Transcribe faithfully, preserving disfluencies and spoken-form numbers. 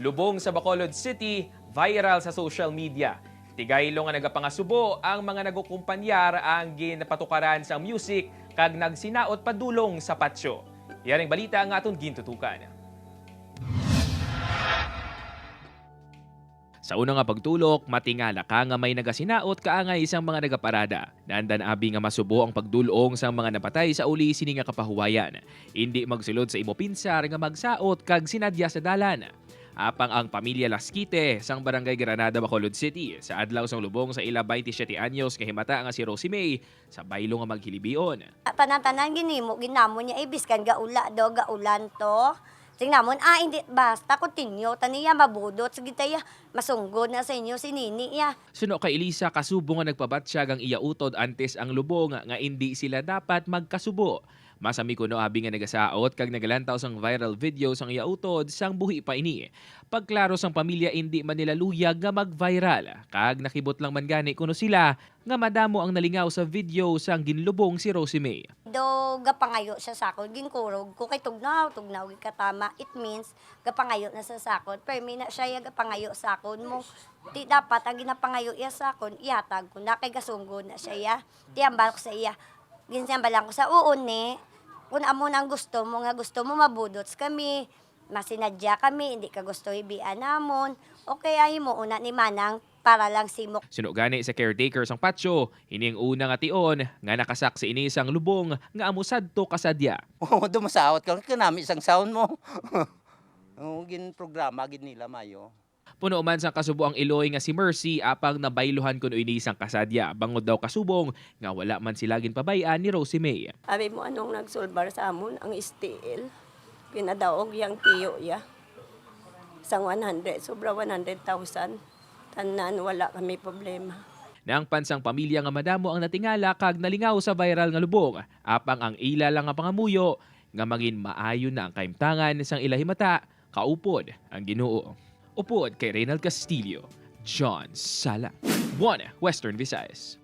Lubong sa Bacolod City, viral sa social media. Tigaylo nga nagapangasubo ang mga nagukumpanyar ang ginpatukaran sang music kag nagsinaot padulong sa patio. Yaring balita nga aton gintutukan. Sa una nga pagtulok, matingala ka nga may nagasinaot kaangay sang mga nagaparada. Naandan abi nga masubo ang pagdul-ong sang mga napatay sa uli sini nga kapahuwayan. Indi magsulod sa imo pinsar nga magsaot kag sinadya sa dalan. Apang ang pamilya Lasquite sang Barangay Granada, Bacolod City, sa adlaw sang lubong sa ila twenty-seven anyos nga himata nga si Rosie May, sa baylo nga maghilibion. Tanan-tanan ginimo, ginamon niya, eh, biskan gaula daw, gaulan to. Ting namon, ah, hindi, basta continue, tani ya, mabudot, sige ta ya, masunggod na sa inyo si Nini ya. Suno kay Elisa, kasubo nga nagpabatyag ang iya utod antes ang lubong nga indi sila dapat magkasubo. Masami kuno abi nga nagasaot kag nagalantaw sang viral video sang iya utod sang buhi pa ini. Pagklaro sang pamilya, indi man nila luyag nga mag-viral, kag nakibot lang man gani kuno sila nga madamo ang nalingaw sa video sang ginlubong si Rosie May. Do gapangayo siya sa akon, ginkurog ko kay tugnaw, tugnaw gid katama. It means gapangayo na sa sakon. Permi na siya ya gapangayo sa akon mo. Di dapat ang ginapangayo iya sa akon, ihatag ko na kay gasunggod na siya ya. Tiyambal ko sa iya. Ginsambalan ko sa, "Oo ni, kung amo na ang gusto mo, nga gusto mo mabudots kami, masinadya kami, hindi ka gusto hibian namon, okay, ay mo una ni manang para lang simo." Suno gani sa caretaker sang patio, ini ang una nga tion nga nakasaksi ini sang lubong nga amo sadto kasadya. Oo, dumasaot ka, kanami sang sound mo. Oo, ginprograma gid nila, mayo. Puno man sang kasubo ang iloy nga si Mercy, apang nabayluhan kuno ini sang kasadya, bangod daw kasubong nga wala man sila ginpabay-an ni Rosie May. Abi mo, anong nagsulbar sa amon ang S T L? Pinadaog yang tiyo ya. Sang one hundred, sobra one hundred thousand. Tanan, wala kami problema. Naangpan sang pamilya nga madamo ang natingala kag nalingaw sa viral nga lubong, apang ang ila lang nga pangamuyo nga mangin maayo na ang kahimtangan sang ila himata, kaupod ang Ginoo. Upod kay Reynald Castillo, John Sala, One Western Visayas.